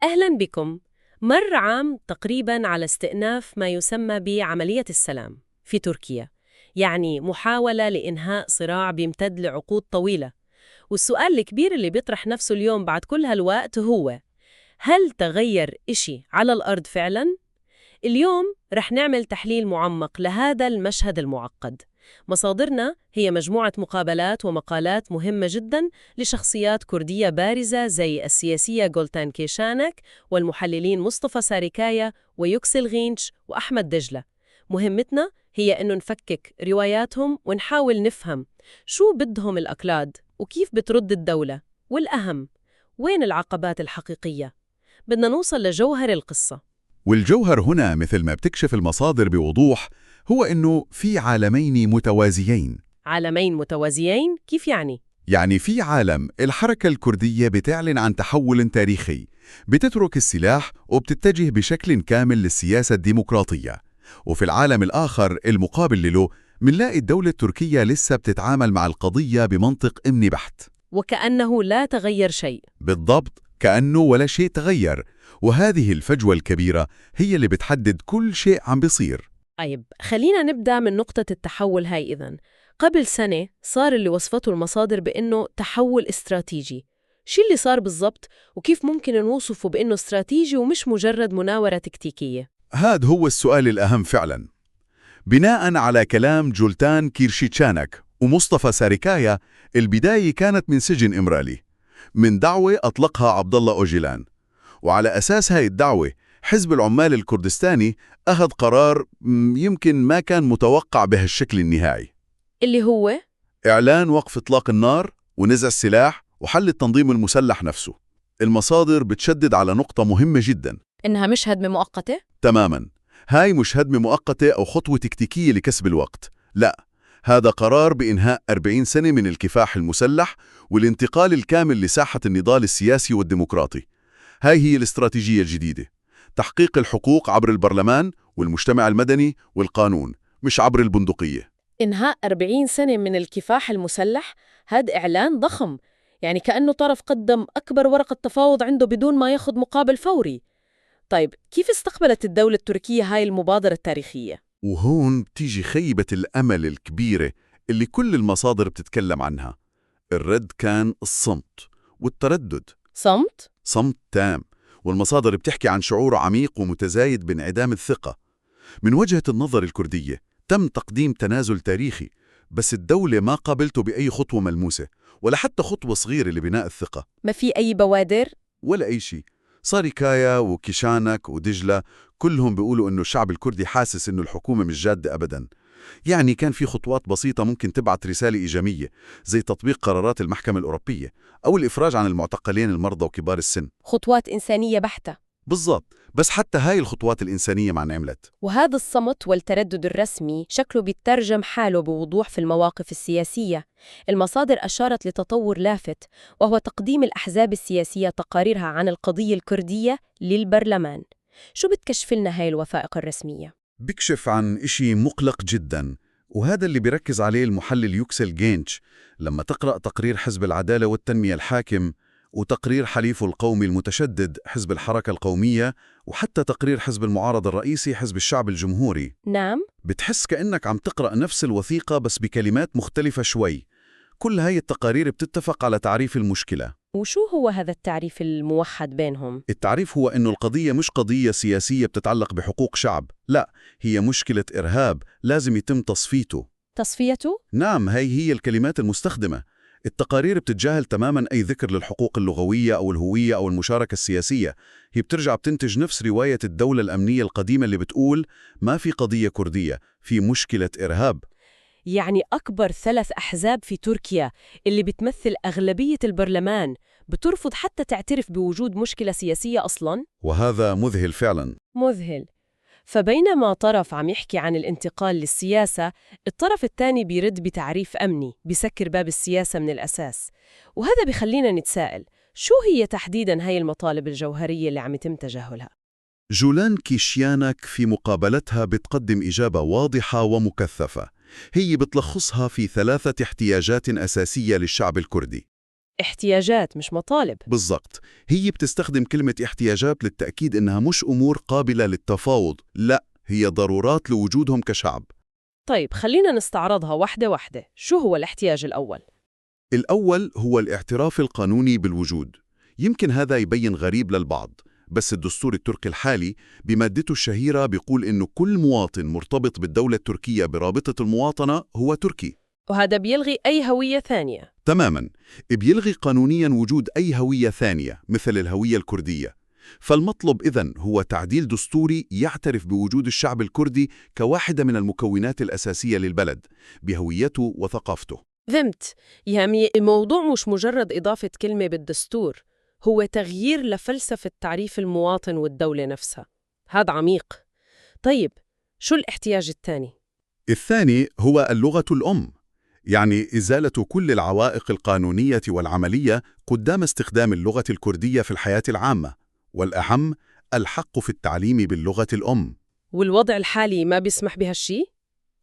أهلا بكم. مر عام تقريبا على استئناف ما يسمى بعملية السلام في تركيا، يعني محاولة لإنهاء صراع بيمتد لعقود طويلة. والسؤال الكبير اللي بيطرح نفسه اليوم بعد كل هالوقت هو: هل تغير إشي على الأرض فعلاً؟ اليوم رح نعمل تحليل معمق لهذا المشهد المعقد. مصادرنا هي مجموعة مقابلات ومقالات مهمة جدا لشخصيات كردية بارزة زي السياسية جولتان كيشانك والمحللين مصطفى ساريكايا ويوكسل غينش وأحمد دجلة. مهمتنا هي إنه نفكك رواياتهم ونحاول نفهم شو بدهم الأكراد وكيف بترد الدولة، والأهم وين العقبات الحقيقية. بدنا نوصل لجوهر القصة. والجوهر هنا، مثل ما بتكشف المصادر بوضوح، هو إنه في عالمين متوازيين. عالمين متوازيين؟ كيف يعني؟ يعني في عالم الحركة الكردية بتعلن عن تحول تاريخي، بتترك السلاح وبتتجه بشكل كامل للسياسة الديمقراطية. وفي العالم الآخر المقابل له منلاقي الدولة التركية لسه بتتعامل مع القضية بمنطق أمني بحت. وكأنه لا تغير شيء. بالضبط، كأنه ولا شيء تغير. وهذه الفجوة الكبيرة هي اللي بتحدد كل شيء عم بيصير. طيب، خلينا نبدأ من نقطة التحول هاي إذن. قبل سنة صار اللي وصفته المصادر بأنه تحول استراتيجي. شو اللي صار بالضبط وكيف ممكن نوصفه بأنه استراتيجي ومش مجرد مناورة تكتيكية؟ هذا هو السؤال الأهم فعلا. بناء على كلام جولتان كيرشيتشانك ومصطفى ساريكايا، البداية كانت من سجن إمرالي، من دعوة أطلقها عبد الله أوجيلان. وعلى أساس هاي الدعوة حزب العمال الكردستاني أخذ قرار يمكن ما كان متوقع بهالشكل النهائي. اللي هو؟ إعلان وقف إطلاق النار ونزع السلاح وحل التنظيم المسلح نفسه. المصادر بتشدد على نقطة مهمة جدا. إنها مش هدمة مؤقتة؟ تماما، هاي مش هدمة مؤقتة أو خطوة تكتيكية لكسب الوقت. لا، هذا قرار بإنهاء 40 سنة من الكفاح المسلح والانتقال الكامل لساحة النضال السياسي والديمقراطي. هاي هي الاستراتيجية الجديدة: تحقيق الحقوق عبر البرلمان والمجتمع المدني والقانون، مش عبر البندقية. إنهاء 40 سنة من الكفاح المسلح، هذا إعلان ضخم. يعني كأنه طرف قدم أكبر ورقة تفاوض عنده بدون ما ياخذ مقابل فوري. طيب، كيف استقبلت الدولة التركية هاي المبادرة التاريخية؟ وهون بتيجي خيبة الأمل الكبيرة اللي كل المصادر بتتكلم عنها. الرد كان الصمت والتردد. صمت؟ صمت تام. والمصادر بتحكي عن شعور عميق ومتزايد بانعدام الثقة. من وجهة النظر الكردية تم تقديم تنازل تاريخي، بس الدولة ما قابلته بأي خطوة ملموسة ولا حتى خطوة صغيرة لبناء الثقة. ما في أي بوادر؟ ولا أي شيء. ساريكايا وكيشانك ودجلة كلهم بيقولوا إنه الشعب الكردي حاسس إنه الحكومة مش جادة أبدا. يعني كان في خطوات بسيطة ممكن تبعت رسالة إيجابية، زي تطبيق قرارات المحكمة الأوروبية أو الإفراج عن المعتقلين المرضى وكبار السن. خطوات إنسانية بحتة. بالضبط، بس حتى هاي الخطوات الإنسانية ما انعملت. وهذا الصمت والتردد الرسمي شكله بيترجم حاله بوضوح في المواقف السياسية. المصادر أشارت لتطور لافت، وهو تقديم الأحزاب السياسية تقاريرها عن القضية الكردية للبرلمان. شو بتكشف لنا هاي الوثائق الرسمية؟ بكشف عن إشي مقلق جدا، وهذا اللي بيركز عليه المحلل يوكسل جينش. لما تقرأ تقرير حزب العدالة والتنمية الحاكم، وتقرير حليفه القومي المتشدد حزب الحركة القومية، وحتى تقرير حزب المعارضة الرئيسي حزب الشعب الجمهوري، بتحس كأنك عم تقرأ نفس الوثيقة بس بكلمات مختلفة شوي. كل هاي التقارير بتتفق على تعريف المشكلة. وشو هو هذا التعريف الموحد بينهم؟ التعريف هو إنه القضية مش قضية سياسية بتتعلق بحقوق شعب، لا، هي مشكلة إرهاب لازم يتم تصفيته. تصفيته؟ نعم، هاي هي الكلمات المستخدمة. التقارير بتتجاهل تماما أي ذكر للحقوق اللغوية أو الهوية أو المشاركة السياسية. هي بترجع بتنتج نفس رواية الدولة الأمنية القديمة اللي بتقول ما في قضية كردية، في مشكلة إرهاب. يعني أكبر ثلاث أحزاب في تركيا اللي بتمثل أغلبية البرلمان بترفض حتى تعترف بوجود مشكلة سياسية أصلاً؟ وهذا مذهل فعلا. مذهل. فبينما طرف عم يحكي عن الانتقال للسياسة، الطرف الثاني بيرد بتعريف أمني بيسكر باب السياسة من الأساس. وهذا بخلينا نتساءل، شو هي تحديداً هاي المطالب الجوهرية اللي عم يتم تجاهلها؟ جولان كيشيانك في مقابلتها بتقدم إجابة واضحة ومكثفة. هي بتلخصها في ثلاثة احتياجات أساسية للشعب الكردي. احتياجات مش مطالب. بالضبط، هي بتستخدم كلمة احتياجات للتأكيد إنها مش أمور قابلة للتفاوض، لا، هي ضرورات لوجودهم كشعب. طيب خلينا نستعرضها واحدة واحدة. شو هو الاحتياج الأول؟ الأول هو الاعتراف القانوني بالوجود. يمكن هذا يبين غريب للبعض، بس الدستور التركي الحالي بمادته الشهيرة بيقول إنه كل مواطن مرتبط بالدولة التركية برابطة المواطنة هو تركي. وهذا بيلغي أي هوية ثانية. تماماً، بيلغي قانونياً وجود أي هوية ثانية مثل الهوية الكردية. فالمطلب إذن هو تعديل دستوري يعترف بوجود الشعب الكردي كواحدة من المكونات الأساسية للبلد، بهويته وثقافته. فهمت. يعني الموضوع مش مجرد إضافة كلمة بالدستور، هو تغيير لفلسفة تعريف المواطن والدولة نفسها. هذا عميق. طيب شو الاحتياج الثاني؟ الثاني هو اللغة الأم، يعني إزالة كل العوائق القانونية والعملية قدام استخدام اللغة الكردية في الحياة العامة، والأهم الحق في التعليم باللغة الأم. والوضع الحالي ما بيسمح بهالشي؟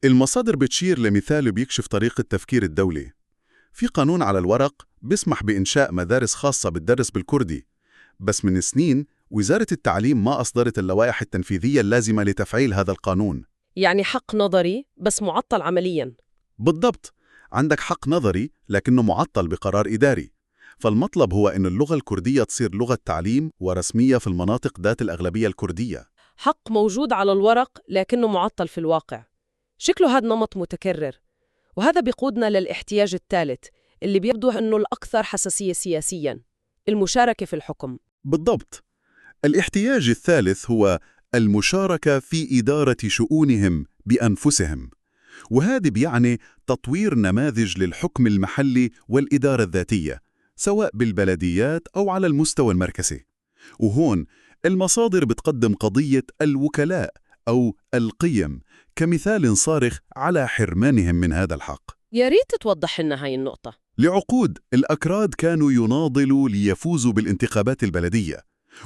المصادر بتشير لمثال بيكشف طريقة تفكير الدولة. في قانون على الورق بيسمح بإنشاء مدارس خاصة بتدرس بالكردي، بس من سنين وزارة التعليم ما أصدرت اللوائح التنفيذية اللازمة لتفعيل هذا القانون. يعني حق نظري بس معطل عملياً. بالضبط، عندك حق نظري لكنه معطل بقرار إداري. فالمطلب هو أن اللغة الكردية تصير لغة تعليم ورسمية في المناطق ذات الأغلبية الكردية. حق موجود على الورق لكنه معطل في الواقع. شكله هذا نمط متكرر، وهذا بيقودنا للاحتياج الثالث اللي بيبدو أنه الأكثر حساسية سياسياً، المشاركة في الحكم. بالضبط. الاحتياج الثالث هو المشاركة في إدارة شؤونهم بأنفسهم، وهذا بيعني تطوير نماذج للحكم المحلي والإدارة الذاتية، سواء بالبلديات أو على المستوى المركزي. وهون المصادر بتقدم قضية الوكلاء أو القيم كمثال صارخ على حرمانهم من هذا الحق. يا ريت توضح لنا هاي النقطة. لعقود الأكراد كانوا يناضلوا ليفوزوا بالانتخابات البلدية،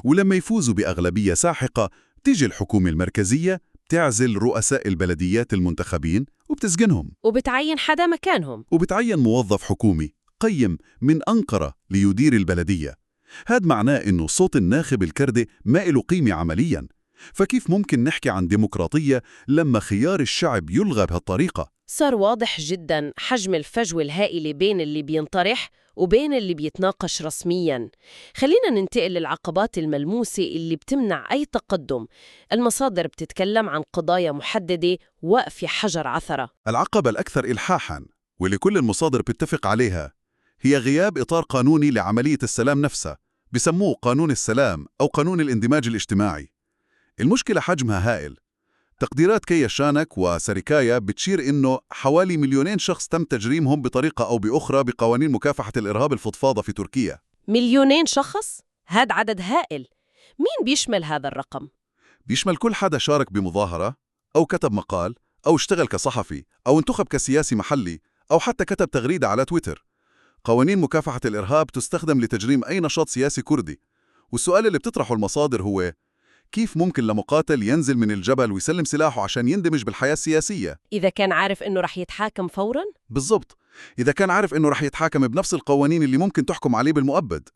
ولما يفوزوا بأغلبية ساحقة تيجي الحكومة المركزية بتعزل رؤساء البلديات المنتخبين وبتسجنهم، وبتعين حدا مكانهم. وبتعين موظف حكومي قيم من أنقرة ليدير البلدية. هذا معناه إنه صوت الناخب الكردي ما إله قيمة عملياً. فكيف ممكن نحكي عن ديمقراطية لما خيار الشعب يلغى بهالطريقة؟ صار واضح جدا حجم الفجوة الهائلة بين اللي بينطرح وبين اللي بيتناقش رسمياً. خلينا ننتقل للعقبات الملموسة اللي بتمنع أي تقدم. المصادر بتتكلم عن قضايا محددة واقفة حجر عثرة. العقبة الأكثر إلحاحاً واللي كل المصادر بتتفق عليها هي غياب إطار قانوني لعملية السلام نفسها، بسموه قانون السلام أو قانون الاندماج الاجتماعي. المشكلة حجمها هائل. تقديرات كيا شانك وساريكايا بتشير إنه حوالي 2 مليون شخص تم تجريمهم بطريقة أو بأخرى بقوانين مكافحة الإرهاب الفضفاضة في تركيا. 2 مليون شخص؟ هذا عدد هائل. مين بيشمل هذا الرقم؟ بيشمل كل حدا شارك بمظاهرة أو كتب مقال أو اشتغل كصحفي أو انتخب كسياسي محلي أو حتى كتب تغريدة على تويتر. قوانين مكافحة الإرهاب تستخدم لتجريم أي نشاط سياسي كردي. والسؤال اللي بتطرحه المصادر هو كيف ممكن لمقاتل ينزل من الجبل ويسلم سلاحه عشان يندمج بالحياة السياسية؟ إذا كان عارف إنه رح يتحاكم فوراً؟ بالضبط. إذا كان عارف إنه رح يتحاكم بنفس القوانين اللي ممكن تحكم عليه بالمؤبد.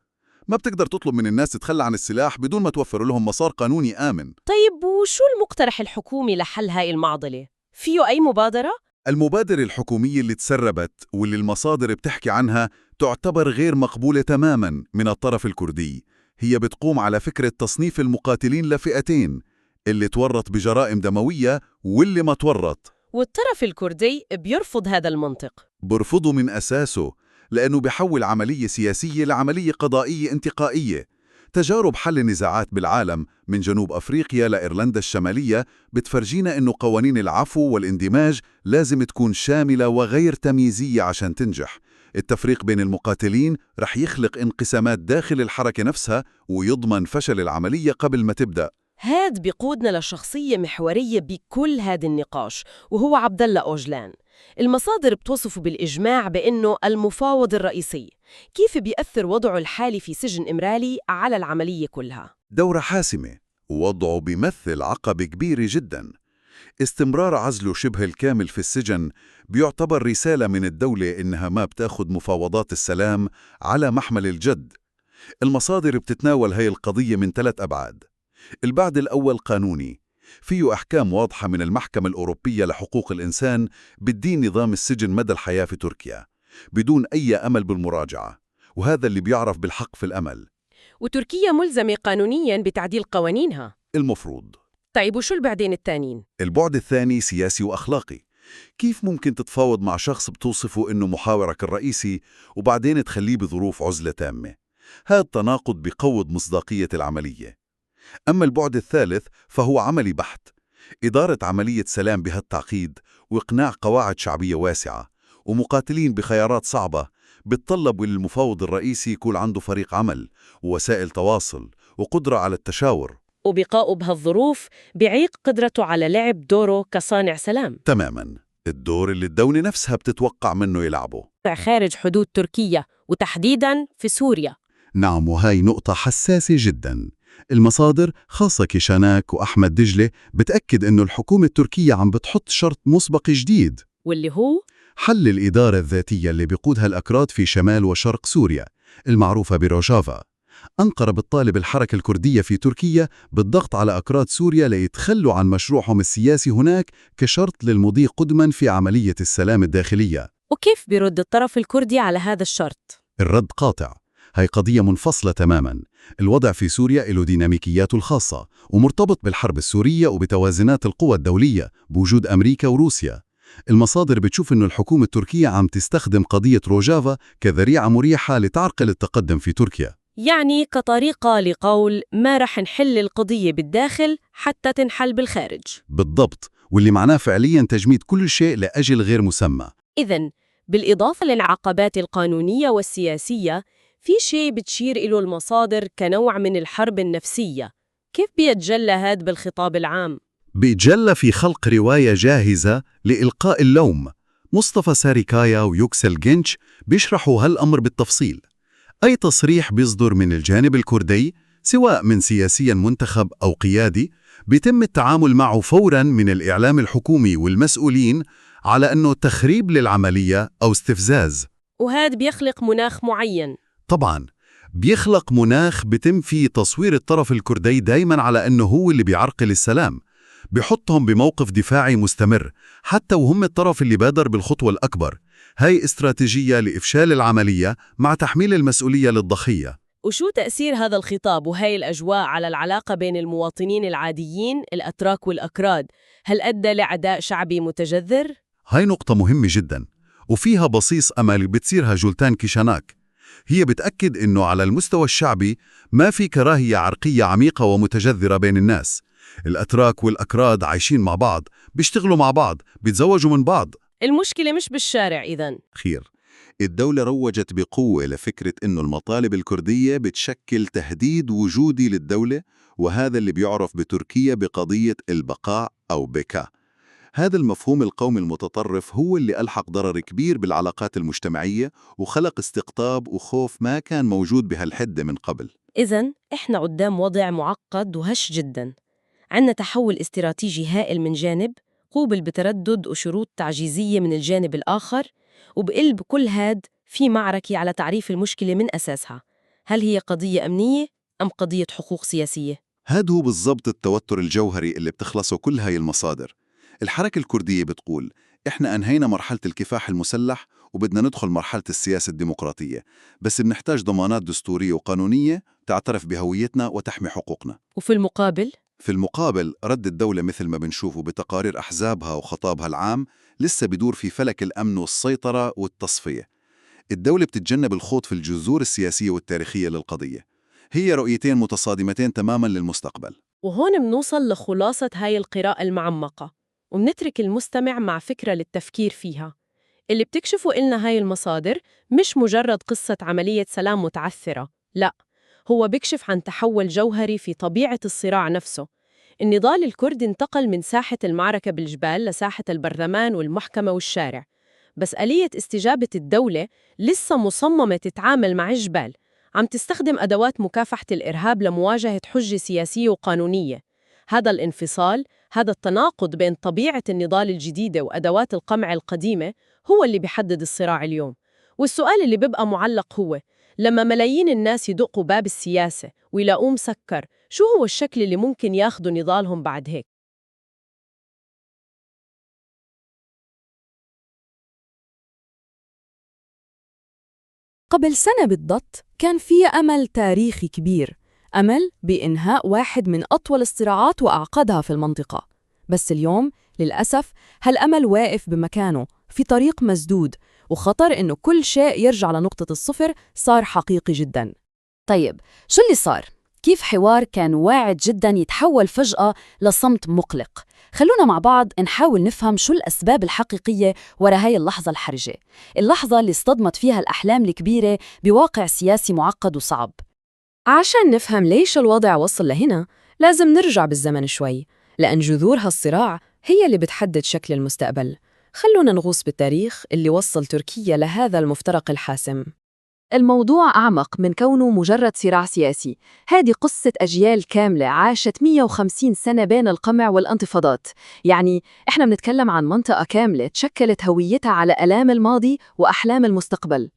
ما بتقدر تطلب من الناس تتخلى عن السلاح بدون ما توفر لهم مسار قانوني آمن. طيب وشو المقترح الحكومي لحل هاي المعضلة؟ فيه أي مبادرة؟ المبادرة الحكومية اللي تسربت واللي المصادر بتحكي عنها تعتبر غير مقبولة تماماً من الطرف الكردي. هي بتقوم على فكرة تصنيف المقاتلين لفئتين، اللي تورط بجرائم دموية واللي ما تورط. والطرف الكردي بيرفض هذا المنطق. برفضه من أساسه، لأنه بحول عملية سياسية لعملية قضائية انتقائية. تجارب حل النزاعات بالعالم من جنوب أفريقيا لإيرلندا الشمالية بتفرجينا إنه قوانين العفو والاندماج لازم تكون شاملة وغير تمييزية عشان تنجح. التفريق بين المقاتلين رح يخلق انقسامات داخل الحركة نفسها ويضمن فشل العملية قبل ما تبدأ. هاد بيقودنا لشخصية محورية بكل هذا النقاش، وهو عبد الله أوجلان. المصادر بتوصفه بالإجماع بأنه المفاوض الرئيسي. كيف بيأثر وضعه الحالي في سجن إمرالي على العملية كلها؟ دورة حاسمة، ووضعه بيمثل عقبة كبيرة جدا. استمرار عزله شبه الكامل في السجن بيعتبر رسالة من الدولة إنها ما بتاخد مفاوضات السلام على محمل الجد. المصادر بتتناول هاي القضية من 3 أبعاد. البعد الأول قانوني، فيه أحكام واضحة من المحكمة الأوروبية لحقوق الإنسان بتدين نظام السجن مدى الحياة في تركيا بدون أي أمل بالمراجعة، وهذا اللي بيعرف بالحق في الأمل. وتركيا ملزمة قانونياً بتعديل قوانينها. المفروض. طيب وشو البعدين التانيين؟ البعد الثاني سياسي وأخلاقي. كيف ممكن تتفاوض مع شخص بتوصفه إنه محاورك الرئيسي وبعدين تخليه بظروف عزلة تامة؟ هذا التناقض بقوض مصداقية العملية. أما البعد الثالث فهو عملي بحت، إدارة عملية سلام بهالتعقيد وإقناع قواعد شعبية واسعة ومقاتلين بخيارات صعبة بتطلب للمفاوض الرئيسي يكون عنده فريق عمل ووسائل تواصل وقدرة على التشاور. وبقاؤه بهالظروف بيعيق قدرته على لعب دوره كصانع سلام. تماماً، الدور اللي الدولة نفسها بتتوقع منه يلعبه. خارج حدود تركيا وتحديداً في سوريا. نعم، وهاي نقطة حساسة جداً. المصادر خاصة كيشاناك وأحمد دجلة بتأكد إنه الحكومة التركية عم بتحط شرط مسبق جديد، واللي هو حل الإدارة الذاتية اللي بيقودها الأكراد في شمال وشرق سوريا المعروفة بروجافا. أنقرة بتطالب الحركة الكردية في تركيا بالضغط على أكراد سوريا ليتخلوا عن مشروعهم السياسي هناك كشرط للمضي قدما في عملية السلام الداخلية. وكيف بيرد الطرف الكردي على هذا الشرط؟ الرد قاطع. هاي قضية منفصلة تماما. الوضع في سوريا له ديناميكياته الخاصة ومرتبط بالحرب السورية وبتوازنات القوى الدولية بوجود أمريكا وروسيا. المصادر بتشوف إنه الحكومة التركية عم تستخدم قضية روجافا كذريعة مريحة لتعرقل التقدم في تركيا. يعني كطريقة لقول ما رح نحل القضية بالداخل حتى تنحل بالخارج. بالضبط، واللي معناه فعليا تجميد كل شيء لأجل غير مسمى. إذن بالإضافة للعقبات القانونية والسياسية، في شيء بتشير إله المصادر كنوع من الحرب النفسية. كيف بيتجلى هذا بالخطاب العام؟ بيتجلى في خلق رواية جاهزة لإلقاء اللوم. مصطفى ساريكايا ويوكسل جينش بيشرحوا هالأمر بالتفصيل. أي تصريح بيصدر من الجانب الكردي، سواء من سياسي منتخب أو قيادي، بيتم التعامل معه فوراً من الإعلام الحكومي والمسؤولين على أنه تخريب للعملية أو استفزاز. وهذا بيخلق مناخ معين. طبعاً بيخلق مناخ بتم فيه تصوير الطرف الكردي دايماً على أنه هو اللي بيعرقل السلام، بيحطهم بموقف دفاعي مستمر حتى وهم الطرف اللي بادر بالخطوة الأكبر. هاي استراتيجية لإفشال العملية مع تحميل المسؤولية للضحية. وشو تأثير هذا الخطاب وهي الأجواء على العلاقة بين المواطنين العاديين الأتراك والأكراد؟ هل أدى لعداء شعبي متجذر؟ هاي نقطة مهمة جدا، وفيها بصيص أمل بتصيرها جولتان كيشاناك. هي بتأكد إنه على المستوى الشعبي ما في كراهية عرقية عميقة ومتجذرة بين الناس. الأتراك والأكراد عايشين مع بعض، بيشتغلوا مع بعض، بيتزوجوا من بعض. المشكلة مش بالشارع إذن. خير. الدولة روجت بقوة لفكرة إنه المطالب الكردية بتشكل تهديد وجودي للدولة، وهذا اللي بيعرف بتركيا بقضية البقاء أو بكا. هذا المفهوم القومي المتطرف هو اللي ألحق ضرر كبير بالعلاقات المجتمعية وخلق استقطاب وخوف ما كان موجود بهالحدة من قبل. إذن إحنا قدام وضع معقد وهش جداً. عندنا تحول استراتيجي هائل من جانب، قوبل بتردد وشروط تعجيزية من الجانب الآخر، وبقلب كل هاد في معركة على تعريف المشكلة من أساسها. هل هي قضية أمنية أم قضية حقوق سياسية؟ هذا هو بالضبط التوتر الجوهري اللي بتخلصه كل هاي المصادر. الحركة الكردية بتقول إحنا أنهينا مرحلة الكفاح المسلح وبدنا ندخل مرحلة السياسة الديمقراطية، بس بنحتاج ضمانات دستورية وقانونية تعترف بهويتنا وتحمي حقوقنا. وفي المقابل؟ في المقابل رد الدولة مثل ما بنشوفه بتقارير أحزابها وخطابها العام لسه بدور في فلك الأمن والسيطرة والتصفية. الدولة بتتجنب الخوض في الجذور السياسية والتاريخية للقضية. هي رؤيتين متصادمتين تماما للمستقبل. وهون بنوصل لخلاصة هاي القراءة المعمقة، وبنترك المستمع مع فكرة للتفكير فيها. اللي بتكشفه إلنا هاي المصادر مش مجرد قصة عملية سلام متعثرة، لا، هو بيكشف عن تحول جوهري في طبيعة الصراع نفسه. النضال الكردي انتقل من ساحة المعركة بالجبال لساحة البرلمان والمحكمة والشارع، بس آلية استجابة الدولة لسه مصممة تتعامل مع الجبال، عم تستخدم أدوات مكافحة الإرهاب لمواجهة حجة سياسية وقانونية. هذا الانفصال، هذا التناقض بين طبيعة النضال الجديدة وأدوات القمع القديمة هو اللي بيحدد الصراع اليوم. والسؤال اللي بيبقى معلق هو لما ملايين الناس يدقوا باب السياسة ويلاقوه مسكر، شو هو الشكل اللي ممكن ياخدوا نضالهم بعد هيك؟ قبل سنة بالضبط كان في أمل تاريخي كبير، أمل بإنهاء واحد من أطول الصراعات وأعقدها في المنطقة. بس اليوم للأسف هالأمل واقف بمكانه في طريق مسدود، وخطر إنه كل شيء يرجع لنقطة الصفر صار حقيقي جداً. طيب، شو اللي صار؟ كيف حوار كان واعد جداً يتحول فجأة لصمت مقلق؟ خلونا مع بعض نحاول نفهم شو الأسباب الحقيقية وراء هاي اللحظة الحرجة، اللحظة اللي اصطدمت فيها الأحلام الكبيرة بواقع سياسي معقد وصعب. عشان نفهم ليش الوضع وصل لهنا لازم نرجع بالزمن شوي، لأن جذور هالصراع هي اللي بتحدد شكل المستقبل. خلونا نغوص بالتاريخ اللي وصل تركيا لهذا المفترق الحاسم. الموضوع أعمق من كونه مجرد صراع سياسي. هذه قصة أجيال كاملة عاشت 150 سنة بين القمع والانتفاضات. يعني إحنا بنتكلم عن منطقة كاملة تشكلت هويتها على آلام الماضي وأحلام المستقبل.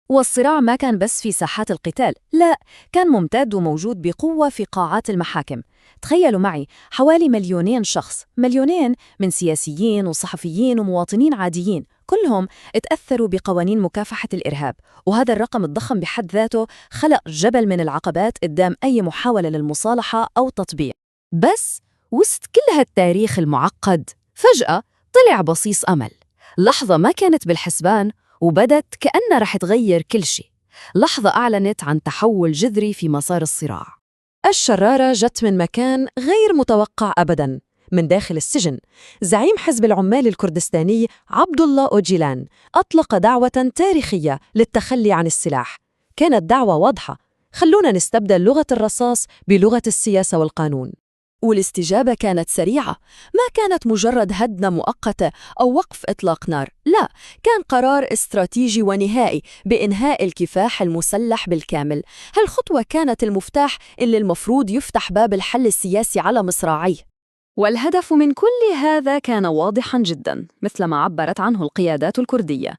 والصراع ما كان بس في ساحات القتال، لا، كان ممتد وموجود بقوة في قاعات المحاكم. تخيلوا معي حوالي 2 مليون شخص، 2 مليون من سياسيين وصحفيين ومواطنين عاديين، كلهم اتأثروا بقوانين مكافحة الإرهاب، وهذا الرقم الضخم بحد ذاته خلق جبل من العقبات قدام أي محاولة للمصالحة أو تطبيع. بس وسط كل هالتاريخ المعقد فجأة طلع بصيص أمل، لحظة ما كانت بالحسبان وبدت كأنها رح تغير كل شيء، لحظة أعلنت عن تحول جذري في مسار الصراع. الشرارة جت من مكان غير متوقع أبداً، من داخل السجن. زعيم حزب العمال الكردستاني عبد الله أوجيلان أطلق دعوة تاريخية للتخلي عن السلاح. كانت دعوة واضحة: خلونا نستبدل لغة الرصاص بلغة السياسة والقانون. والاستجابة كانت سريعة، ما كانت مجرد هدنة مؤقتة أو وقف إطلاق نار، لا، كان قرار استراتيجي ونهائي بإنهاء الكفاح المسلح بالكامل. هالخطوة كانت المفتاح اللي المفروض يفتح باب الحل السياسي على مصراعيه. والهدف من كل هذا كان واضحاً جداً، مثل ما عبرت عنه القيادات الكردية.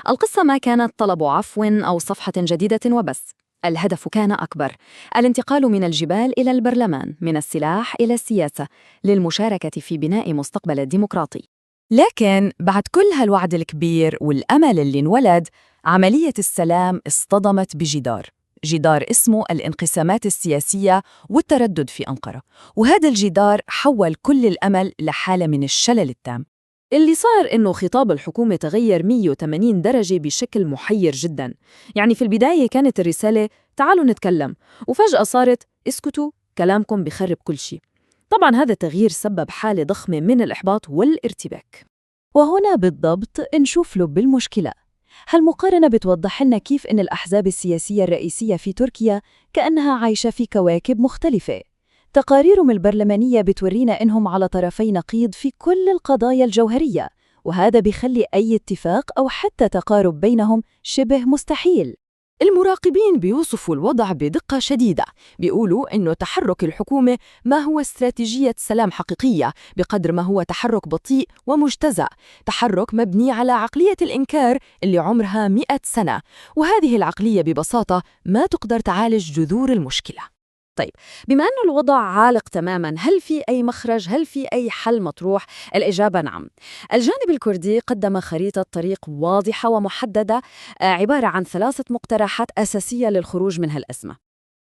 القصة ما كانت طلب عفو أو صفحة جديدة وبس، الهدف كان أكبر، الانتقال من الجبال إلى البرلمان، من السلاح إلى السياسة، للمشاركة في بناء مستقبل ديمقراطي. لكن بعد كل هالوعد الكبير والأمل اللي انولد، عملية السلام اصطدمت بجدار، جدار اسمه الانقسامات السياسية والتردد في أنقرة، وهذا الجدار حول كل الأمل لحالة من الشلل التام. اللي صار إنه خطاب الحكومة تغير 180 درجة بشكل محير جداً. يعني في البداية كانت الرسالة تعالوا نتكلم، وفجأة صارت اسكتوا، كلامكم بخرب كل شيء. طبعاً هذا التغيير سبب حالة ضخمة من الإحباط والارتباك. وهنا بالضبط نشوف لب المشكلة. هالمقارنة بتوضح لنا كيف إن الأحزاب السياسية الرئيسية في تركيا كأنها عايشة في كواكب مختلفة. تقاريرهم البرلمانية بتورينا إنهم على طرفي نقيض في كل القضايا الجوهرية، وهذا بيخلي أي اتفاق أو حتى تقارب بينهم شبه مستحيل. المراقبين بيوصفوا الوضع بدقة شديدة، بيقولوا إنه تحرك الحكومة ما هو استراتيجية سلام حقيقية بقدر ما هو تحرك بطيء ومجتزأ، تحرك مبني على عقلية الإنكار اللي عمرها 100 سنة، وهذه العقلية ببساطة ما تقدر تعالج جذور المشكلة. طيب، بما أنه الوضع عالق تماماً، هل في أي مخرج؟ هل في أي حل مطروح؟ الإجابة نعم. الجانب الكردي قدم خريطة طريق واضحة ومحددة، عبارة عن 3 مقترحات أساسية للخروج من هالأزمة.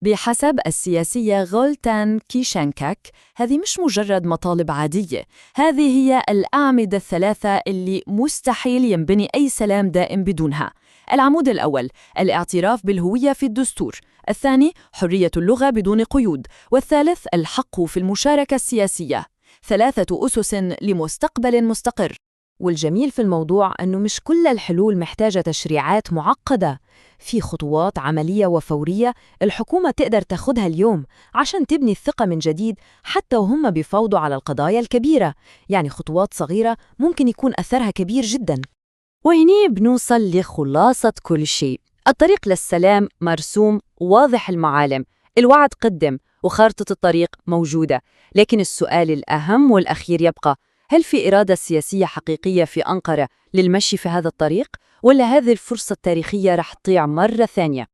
بحسب السياسية غولتان كيشانكاك، هذه مش مجرد مطالب عادية، هذه هي الأعمدة الثلاثة اللي مستحيل ينبني أي سلام دائم بدونها. العمود الأول، الاعتراف بالهوية في الدستور. الثاني، حرية اللغة بدون قيود. والثالث، الحق في المشاركة السياسية. 3 أسس لمستقبل مستقر. والجميل في الموضوع أنه مش كل الحلول محتاجة تشريعات معقدة، في خطوات عملية وفورية الحكومة تقدر تاخدها اليوم عشان تبني الثقة من جديد حتى وهم بيفاوضوا على القضايا الكبيرة، يعني خطوات صغيرة ممكن يكون أثرها كبير جداً. وهني بنوصل لخلاصة كل شيء. الطريق للسلام مرسوم واضح المعالم، الوعد قدم، وخارطة الطريق موجودة، لكن السؤال الأهم والأخير يبقى: هل في إرادة سياسية حقيقية في أنقرة للمشي في هذا الطريق؟ ولا هذه الفرصة التاريخية رح تضيع مرة ثانية؟